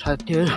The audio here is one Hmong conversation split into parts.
Tshaj tiag.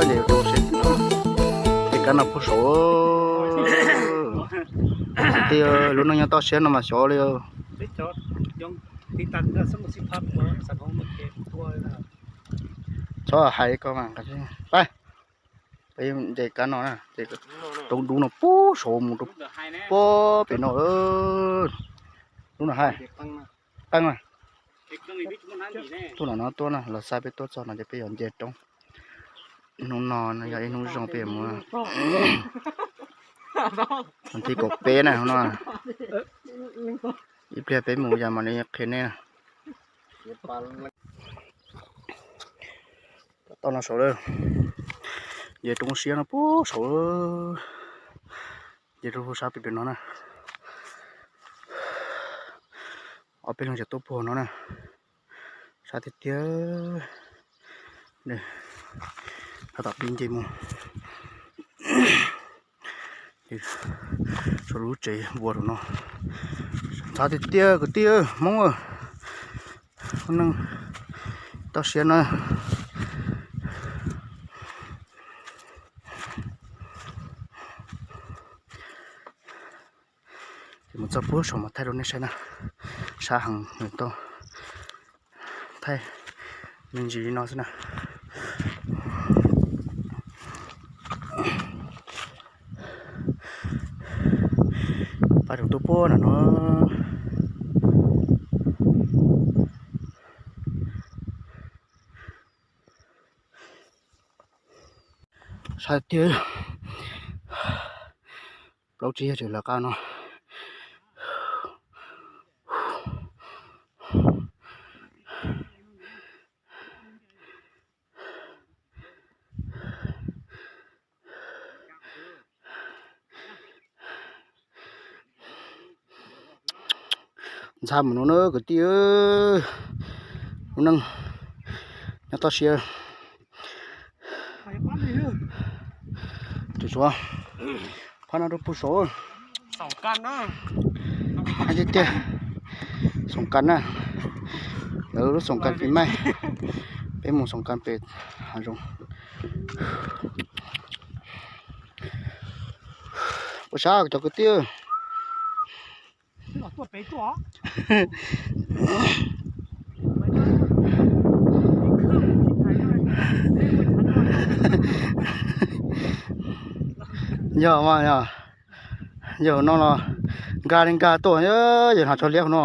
Ces roob, ces roob seb, tej kab no puag saud. Tej lub neej nyob toj siab no mas xyov li. Txhob hais ko mas, peb nce kab no na, roob dub no puag saud mus rau puag pem no. Lub no hais qeej na. Tuaj no no tuaj na, los xa peb tuaj txog no ces peb yuav nce roob. Hnub no yog ib hnub zoo peb yuav mus. Hnub tim kaum peb na hnub no. Ib pliag peb mus yog mam li qhia nej na. Toj no saud lawm. Nce roob siab no puag saud. Nce rau sab pem pem no na. Ob peb leeg tseem tuaj puag no na. Sab tiag tiag. Tab tom pib nce mus. Saum lub tsev vuas rau no. Ntxhab tiag tiag kwv tij Hmoob, lub neej toj siab na. Ces mus txog puag saum mas thaij rau nej saib na. Sab heev, nws tau thaij me ntsis li no xwb na. Pab rau tuaj puag nram no. Sab tiag, plaub tsib yog tseem lawv qab no. Ntxhab mus no na kwv tij, lub neej nyob toj siab. Tus tsov, phab no rau puag saud. Tiag tiag, xoom kas na, lawv lub xoom kas pis maij, peb mus xoom kas pem hav zoov. Puas sab cov kwv tij? Yog mas yog, yog no los nkag li nkag tuaj, yog hnav tso liab hauv no.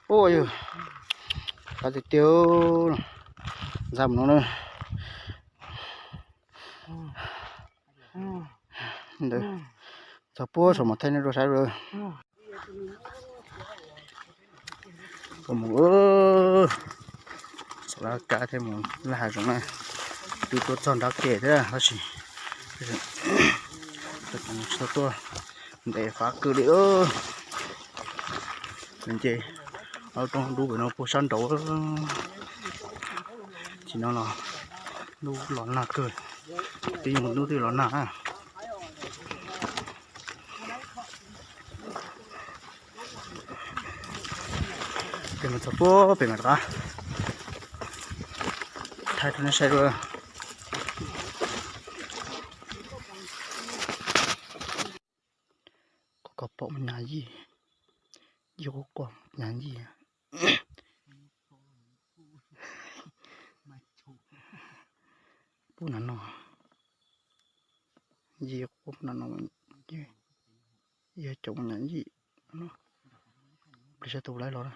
Ua yog, qab tiag tiag, ntxhab mus no na. Ntawd, txog puag saum mas thaij nej rau saib lawm. Mus, xav laj kab thiab mus laj hav zoov na, twb tuaj txog nrab ke thiab tab sis tsis tau tuaj ntev fab kawg li. Nce ob roob dub pem no puag sab nraud. Tsis no los ntuj los nag kawg, twb yuav ntuj twb los nag na. Ces mus txog puag pem mam rov qab thaij rau nej saib dua. Qhov Koj pom nyas yij, yij quaj quaj nyas yij. Pub na no, yij quaj na no, yog cov nyas yij no, plis sab tus laib los na.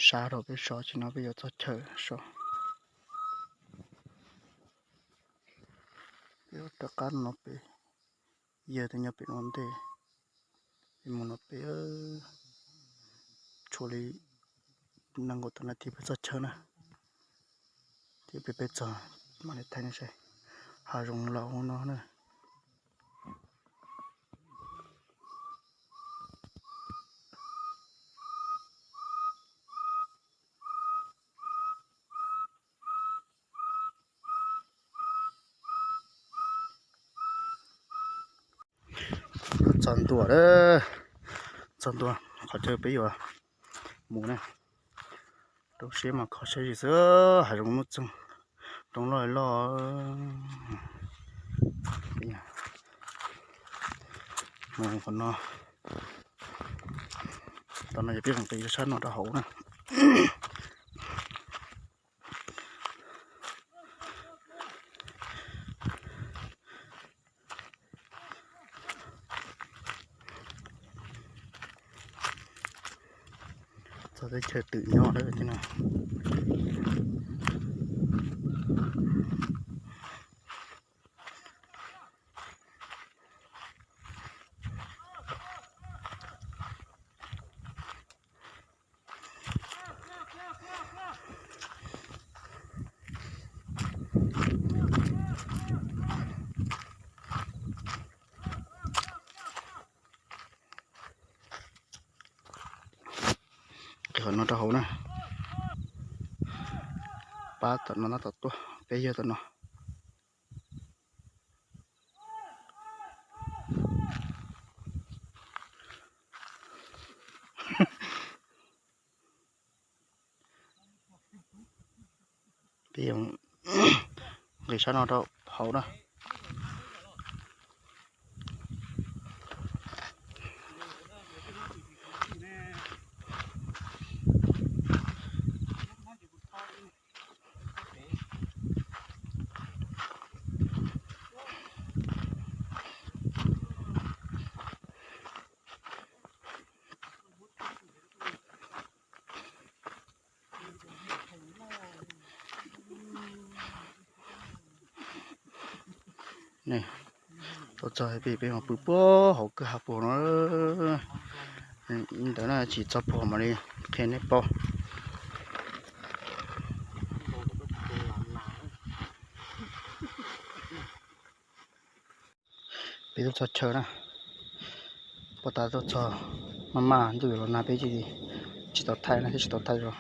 Sab rau peb so, tsis no peb yuav txog chaw so. Peb rov qab no pem, yawg tus nyob pem ua ntej, peb mus no pem, tshuav li nees nkaum tawm nas this peb txog chaw na. Thiab peb, peb txog, mam li thaij nej saib hav zoov laus no na. Txog ntua, txog ntua qhov chaw peb yuav mus na. Rau siab mas kho siab zim xwb, hav zoov muaj txoog, roob loj loj. Mus qhov no, tam no yog peb nqis sab no rau hauv na. Txog teb chaws twm nyob lawm thiab no. Qhov no rau hauv na. Pab tom no tab tom tuaj, peb yawg tom no. Peb nqis sab no rau hauv na. Tuaj txog peb, peb mus pw puag hauv kwj ha puag no. Ntawd na tsis txog puag mam li qhia nej paub. Peb tuaj txog chaw na, puag ta tuaj txog maj maj ntuj yuav los nag peb tsis tau thaij na thiab tsis tau thaij los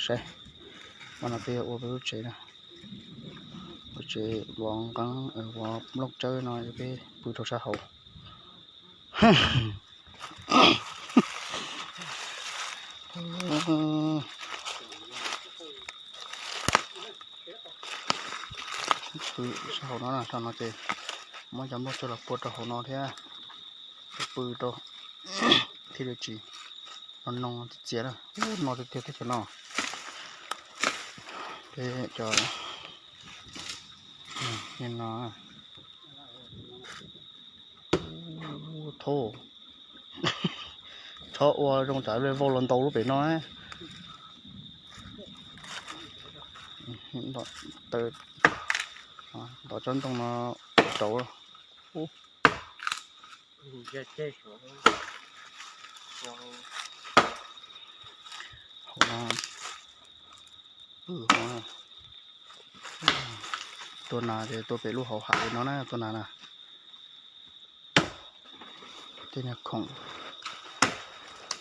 saib. Mas no peb yuav ua peb lub tsev na, lub tsev vov nqeeb vov nplooj tsawb no peb pw rau sab hauv. Pw sab hauv no, sab no ces muab cov nplooj tsawb los pua rau hauv no thiab, pw rau thiaj li tsis no no txias txias na. No tiag tiag teb chaws no. Peb cov no, tho, txhob ua zoo tsam vau los ntaus lub pem no. Ntaus tsob ntoo no rau. Hauv no, tua nas ces tua pem lub hauv hav li no na, tua nas na. Tej niag khoom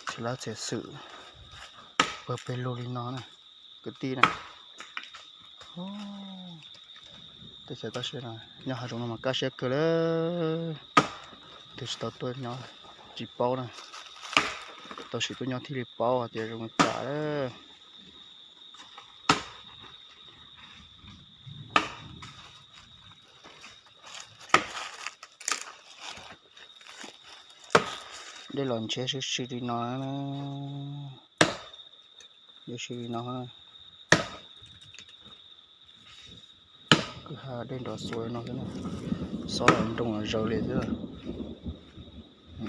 txiv lab txiv xwm pawg pes lug li no na, kwv tij na. Teb chaws kaj siab no, nyob hav zoov no mas kaj siab kawg li. Tus tsis tau tuaj nyob tsis paub na, tau sim tuaj nyob thiaj li paub tias zoo li cas. Dej los ntshiab sib sib li no, sib sib li no. Kwj ha dej nrov xuav no xwb na. Xob los nroo los zaws li xwb.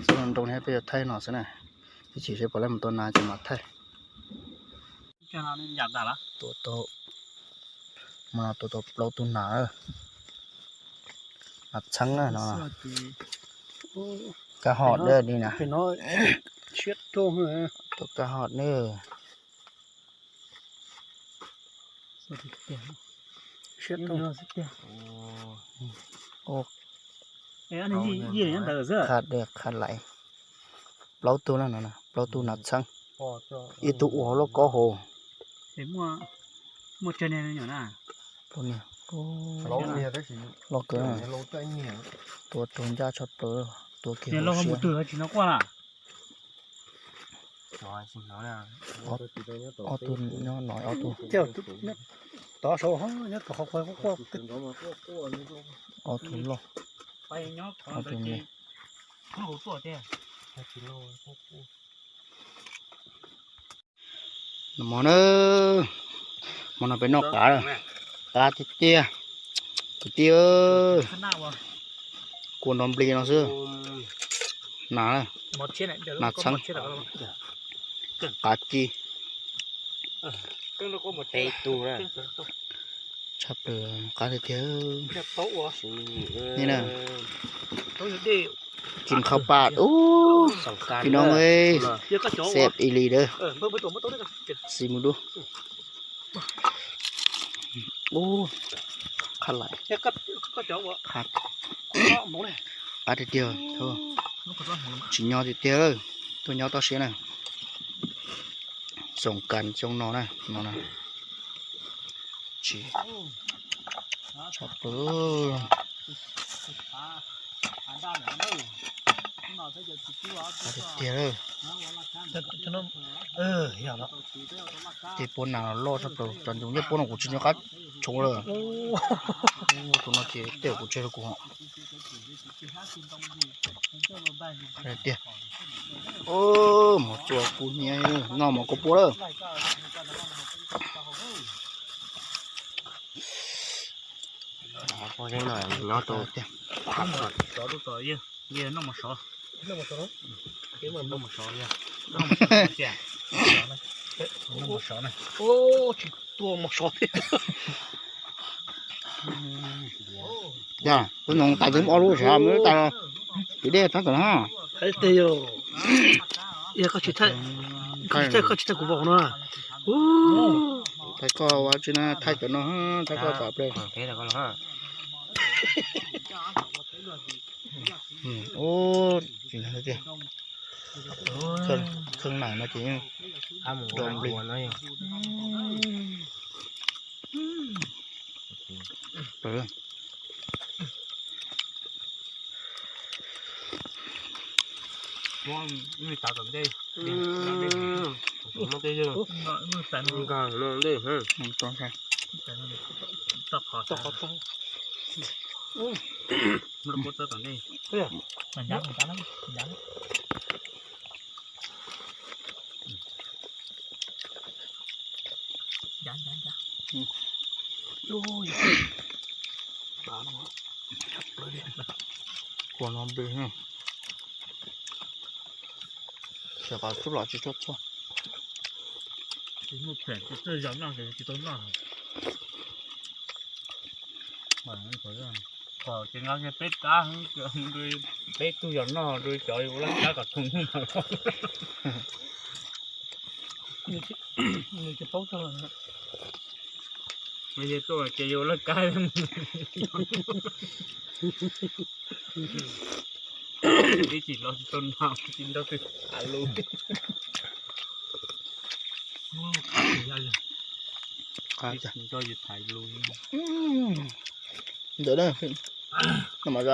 Xob los nroo li peb yuav thaij no xwb na. Ib chim seb puas laib mus tua nas ces mam thaij. Tua tau, mas tua tau plaub tug nas, nas txheeb na no. Kab hom dej li na. Tua kab hom dej. Qha dej qha laiv. Plaub tug na no, plaub tug nas txheeb. Ib tug ua hauv lauj kaub hauv. Loj kawg, tua tau ncaj tshaj plaws, tua kiag hauv siab. Ob tug nyob no, ob tug. Ob tug loj, ob tug me. Nov mov na, hmo no peb noj qav, qav tiag tiag. Kwv tij, kua nrov nplig no xwb. Nas, nas txheeb, qav ci. Tshaj plaws qab tiag tiag. Ni na, kis khau pam ub, pis no xeeb ib li dawb, xis mus dub. Ub, qha laiv, qab tiag tiag, tsis nyob tiag tiag, tuaj nyob toj siab na. Xoom kas xyoo no na, no na. Tsis, tshaj plaws. Tiag tiag, ces puab nas loj tshaj plaws, cov ntoo ncej puab no kuv tsis nco qab tshoob lawm. Tus no ces tej kuv tseg rau kuv hos. Tiag. Mov txua kub hnyiab, noj mov kua puab lawm. Noj tau tiag. Tsis tua mos sov thiab. Yog, tus noog tas twb ob lub sab, mus tas, tiv dej txhob tom no. Hais tias yog, yog koj tsis thaij, koj tsis thaij kuv vauv no. Thaij koj ua tsi na, thaij cov no, thaij koj tom ple. Ub, tsis yog tiag. Kheej nam no ces yeej do nplig. Kua no nplig, xyov qhov xub los tsis tshua txhua. Peb tug yog noj rau cov ua laj kab kom thoo. Ces yuav laj kab. Ib tsis los tsis tau noj, tsis nrog twg tham lus. Ntawd na, no mas